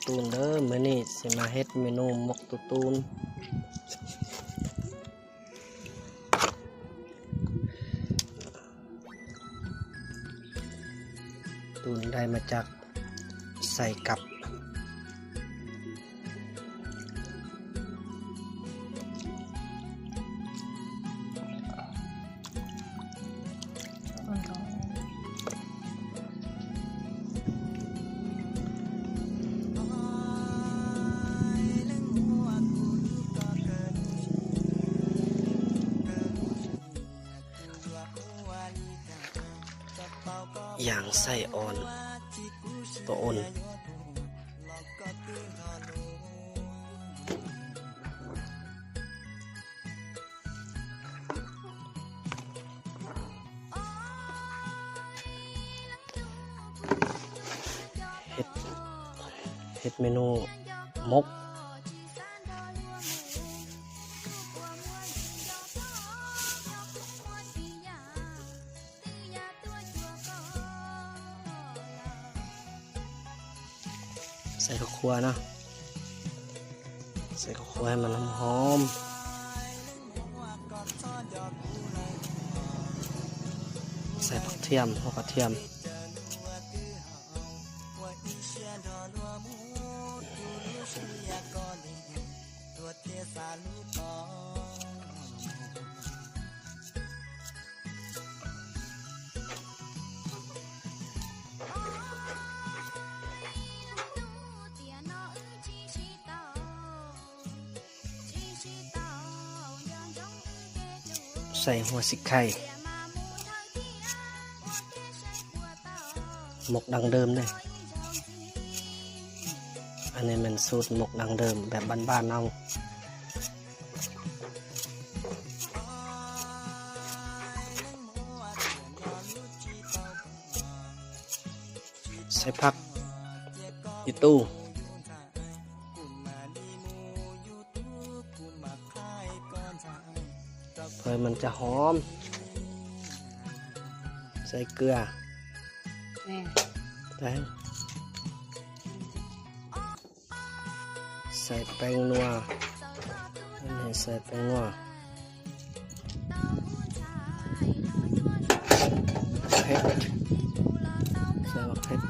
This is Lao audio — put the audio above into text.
ຕູນເດີ້ ມື້ນີ້ຊິມາເຮັດເມນູໝົກຕູນ. ຕູນໄດ້ມາຈາກໃສ່ກັບ. ຢ່າງໄສ້ອ່ອນ ໂຕອ່ອນ. ເຮັດ ເຮັດເມນູໝົກ. ໃສ່ເຂົ້າຂົ້ວເນາະ ໃສ່ເຂົ້າຂົ້ວໃຫ້ມັນຫອມໆ ໃສ່ຜັກທຽມ ຫົວກະທຽມ. ໃສ່ຫົວສີໄຄ ໝົກດັ້ງເດີມເດ້ ອັນນີ້ແມ່ນສູດໝົກດັ້ງເດີມແບບບ້ານໆເຮົາ. ໃສ່ຜັກອີ່ຕູ່ ເພື່ອມັນຈະຫອມ. ໃສ່ເກືອ ແມ່ນ ໃສ່ ໃສ່ແປ້ງນົວ ອັນນີ້ໃສ່ແປ້ງນົວ ເຜັດ ໃສ່ໝາກເຜັດ.